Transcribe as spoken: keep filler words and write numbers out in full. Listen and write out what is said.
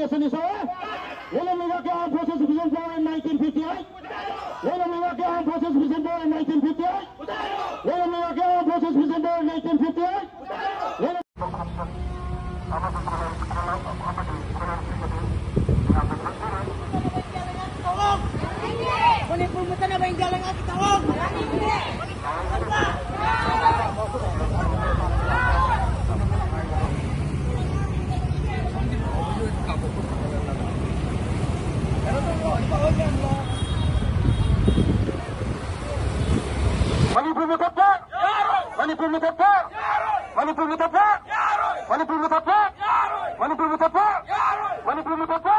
Sani Sawa. When America Armed Forces Prison Power in nineteen fifty-eight. When America Armed Forces Prison Power in nineteen fifty-eight. When America Armed Forces Prison Power in nineteen fifty-eight. When Manipur ꯃꯨꯠꯇꯅꯕ India ꯂꯩꯉꯥꯛꯀꯤ ꯊꯧꯑꯣꯡ! ꯃꯅꯤꯄꯨꯔ ꯃꯨꯊꯠꯄ! ꯃꯅꯤꯄꯨꯔ ꯃꯨꯊꯠꯄ! ꯃꯅꯤꯄꯨꯔ ꯃꯨꯊꯠꯄ! ꯃꯅꯤꯄꯨꯔ ꯃꯨꯊꯠꯄ! ꯃꯅꯤꯄꯨꯔ ꯃꯨꯊꯠꯄ! ꯃꯅꯤꯄꯨꯔ ꯃꯨꯊꯠꯄ!